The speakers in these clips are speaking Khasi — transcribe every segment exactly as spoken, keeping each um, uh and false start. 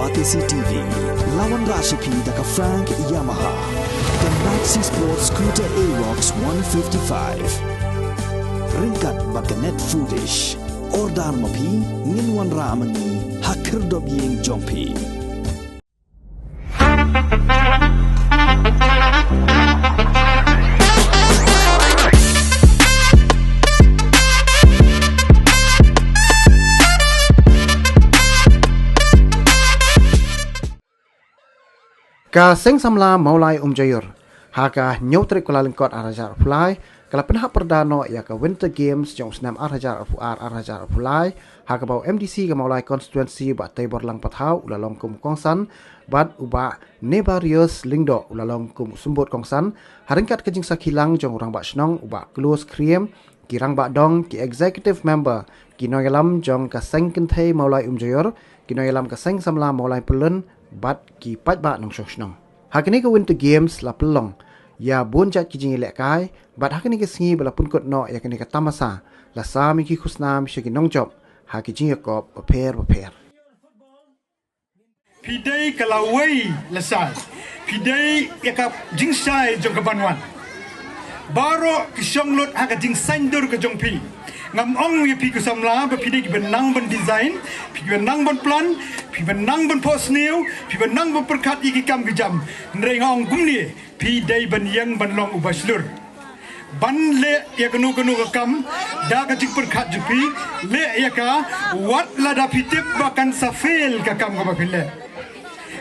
Batesi T V, la wanrah sha phi da ka Frank Yamaha, ka Maxi Sport Scooter Aerox one fifty-five. Ryngkat bad ka Net Foodish. Order ma phi, ngin wanrah ma ngi ha khyrdop ïing jong phi. Ka Seng Samla Mawlai Umjaiur, ha ka hynñiew tarik Kyllalyngkot ar hajar arphew lai, ka la pynhap pyrda noh ïa ka Winter Games jong u snem ar hajar arphew ar ar hajar arphew lai, ha kaba u M D C ka Mawlai Constituency, Bah Teiborlang Pathaw, u la long kum u kongsan, bad u Bah Nebarius Lyngdoh, u la long kum u symbud kongsan, ha ryngkat ka jingsakhi lang jong u Rangbah Shnong, u Bah Klus Khriem, ki Rangbah Dong, ki Executive Member, ki nongïalam jong ka Seng Kynthei Mawlai Umjaiur, ki nongïalam ka Seng Samla Mawlai Pyllun, bad ki paidbah nongshong shnong. Ha kane ka Winter Games la pynlong ïa bun jait ki jingïalehkai, bad ha kane ka sngi ba la pynkut noh ïa kane ka tamasa, la sam ïa ki khusnam sha ki nongjop ha ki jingïakop bapher bapher. Phi dei ka lawei lashai. Phi dei ïa ka jingshai jong ka ban wan. Baroh ki shong lut ha ka jingsaiñdur ka jong phi. Ngam ong ïa phi ki samla ba phi dei kiba nang ban design, phi kiba nang ban plan, phi ba nang ban phohsniew, phi ba nang ban pyrkhat ïa ki kam ki jam. Hynrei nga ong kumne, phi dei ban ïeng ban long u ba shlur. Ban leh ïa kano kano ka kam da ka jingpyrkhat jong phi, leh ïa ka wat lada phi tip ba kan sa fail ka kam kaba phi leh.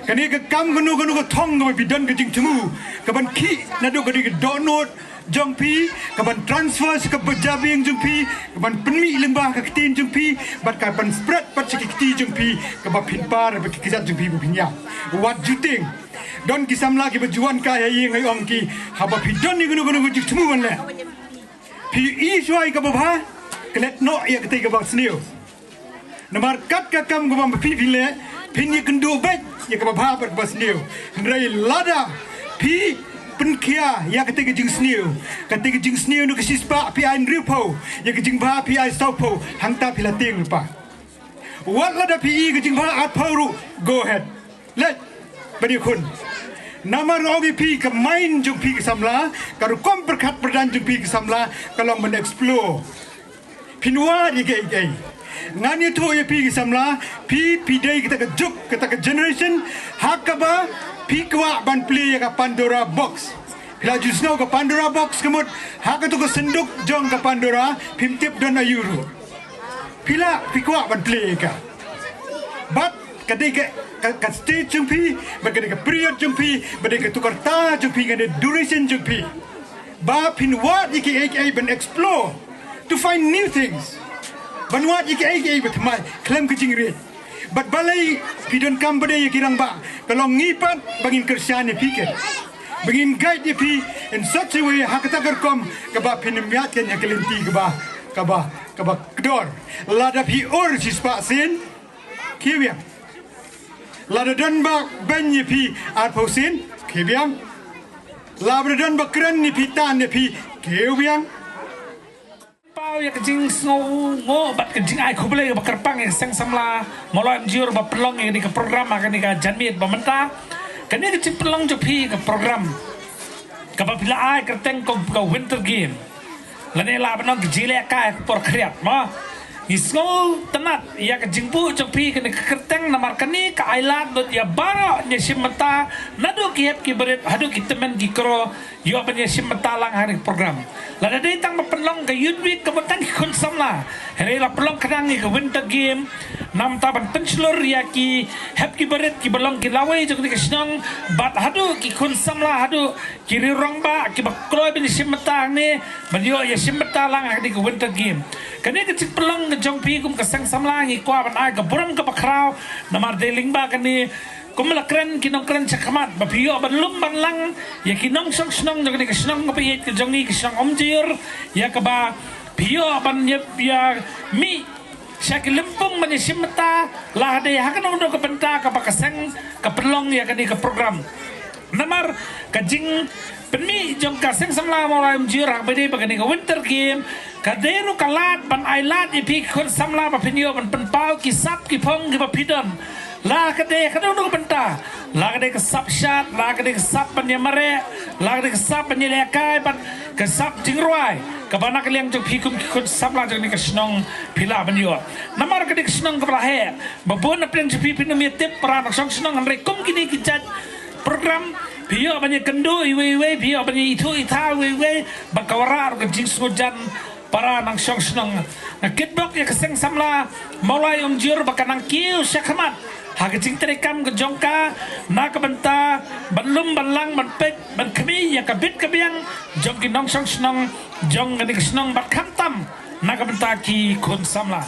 Kane ka kam kano kano ka thong kaba phi don ka jingthmu, ka ban khih naduh ka dei ka dohnud jong phi, ka ban transfer sha ka ba jabieng jong phi, ka ban pynmih lyngba ka ktien jong phi, bad ka ban spread pat sha ki kti jong phi, kaba phin par bad ki kjat jong phi ba phin ïa. Wat ju tieng. Don ki samla kiba ju wan kai ha ïing, nga ong ki, haba phi don ïa kano kano ka jingthmu ban leh, phi ïohi shuwa ïa kaba bha, klet noh ïa katei kaba sniew. Namar kat ka kam kaba ma phi phi leh, phin ïakynduh beit ïa kaba bha bad kaba sniew. Hynrei lada phi pynkhia ïa katei ka jingsniew, katei ka jingsniew na ka shispah phi ai hynriewphew, ïa ka jingbha phi ai sawphew, hangta phi la tieng lypa. Wat lada phi i ka jingbha arphew ruh, go ahead. Leit, ban ïakhun. Namar nga ong ïa phi, ka mind jong phi ki samla, ka rukom pyrkhat pyrdan jong phi ki samla, ka long ban explore. Phin wad ïa kiei kiei. Ngan ïathuh ïa phi ki samla, phi, phi dei kata ka juk, kata ka generation, ha kaba phi kwah ban plie ïa ka Pandora box. Phi la ju sngew ka Pandora box ka mut, ha kato ka synduk jong ka Pandora, phim tip don aïu ruh. Phi lah, phi kwah ban plie ïa ka. Bad ka dei ka, ka, ka stage jong phi, bad ka dei ka period jong phi, bad dei ka tukar ta jong phi, ka dei duration jong phi. Ba phin wad ïa kiei kiei ban explore, to find new things. Ban wad ïa kiei kiei ba thymmai khlem ka jingriej. Bad balei phi donkam ba dei ïa ki rangbah, ka long ngi pat ba ngin kyrshan ïa phi, ba ngin guide ïa phi in such a way, ha kata ka rukom kaba phin ym ïaid kane ha ka lynti kaba, kaba, kaba kdor. Lada phi ur shispah sien, khie biang. Lada don ba beiñ ïa phi arphew sien, khie biang. Lada don ba kren ïa phi, tan ïa phi, khie biang. Paw ïa ka jingsngewnguh bad ka jingai khublei kaba kyrpang ïa ka Seng Samla Mawlai Umjaiur ba pynlong ïa kane ka program ha kane ka janmiet ba mynta. Kane ka jingpynlong jong phi ka program kaba phi la ai kyrteng kum ka Winter Game, lane lah ban ong ka jinglehkai ha ka por khriat, mo. Ngi sngewtynnat ïa ka jingbuh jong phi kane ka kyrteng namar kane ka ailad lut ïa baroh ñiewshimbynta, naduh ki hep ki barit haduh ki tymmen ki kro, ïoh ban ïashim bynta lang ha kane ka program. Lada dei tang ba pynlong ka Youth Week, ka mut tang ki khun samla. Hynrei la pynlong khnang ïa ka Winter Game, namar ban pynshlur ïa ki hep ki barit kiba long ki lawei jong kane ka shnong, bad haduh ki khun samla, haduh ki rangbah kiba kloi ban ïashim bynta hangne, ban ïoh ïashim bynta lang ha kane ka Winter Game. Kane ka jingpynlong ka jong phi kum ka Seng Samla, ngi kwah ban ai ka burom kaba khraw, namar dei lyngba kane, kum la kren ki nongkren shakhmat, ba phi ïoh ban lum ban lang ïa ki nongshong shnong jong kane ka shnong kaba ïeit ka jong ngi, ka shnong Umjaiur, ïa kaba phi ïoh ban ïa, ïa mih sha ki lympung ban ïashim bynta, la dei ha kano kano ka bynta kaba ka seng ka pynlong ïa kane ka program. Namar ka jingpynmih jong ka Seng Samla Mawlai Umjaiur ha kaba dei ba kane ka Winter Game, ka dei ruh ka lad ban ailad ïa phi ki khun samla ba phin ïoh ban pynpaw ki sap ki phong kiba phi don. La ka dei ka dei ka bynta, la ka dei ka sap shad, la ka dei ka sap ban ïa mareh, la ka dei ka sap ban ïa lehkai, bad ka sap jingrwai kaba na ka liang jong phi kum ki khun samla jong kane ka shnong phi lah ban ïoh. Namar ka dei ka shnong kaba la heh, ba bun na pdeng jong phi phin ym ïa tip para nongshong shnong, hynrei kum kine ki jait program phi ïoh ban ïa kynduh iwei iwei, phi ïoh ban ïa ithuh ithaw iwei iwei, ba ka wanrah ka jingsngewjan para nongshong shnong. Nga kitbok ïa ka seng samla Mawlai Umjur ba ka nang kiew shakhmat ha ka jingtrei kam ka jong ka na ka bynta ban lum ban lang ban peit ban khmih ïa ka bit ka biang jong ki nongshong shnong jong kane ka shnong bad khamtam na ka bynta ki khun samla.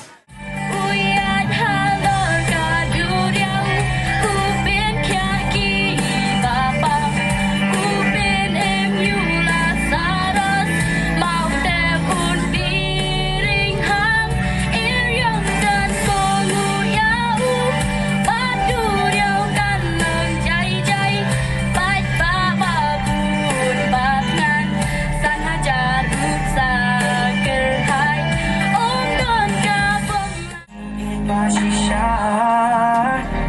Ba shisha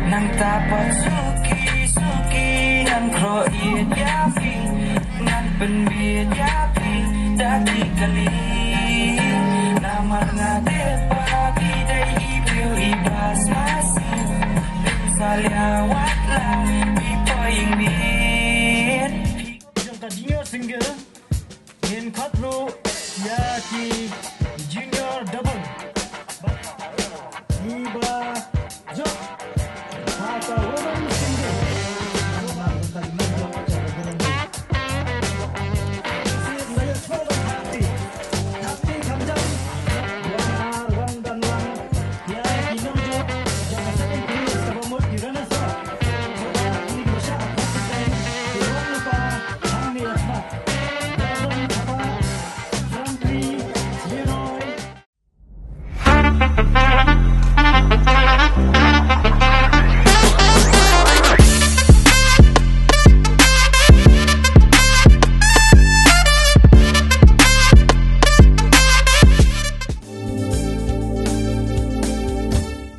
nangta pat suki suki ngan khroh ïa phi, ngan pynbit ïa phi da ki kali. Namar nga tip ba phi dei i briew i ba sngewsih, phin salia wat la phi poi ïing miet. Jong ka junior single. Ngin khot ruh ïa ki junior double. Kiba jop ha ka women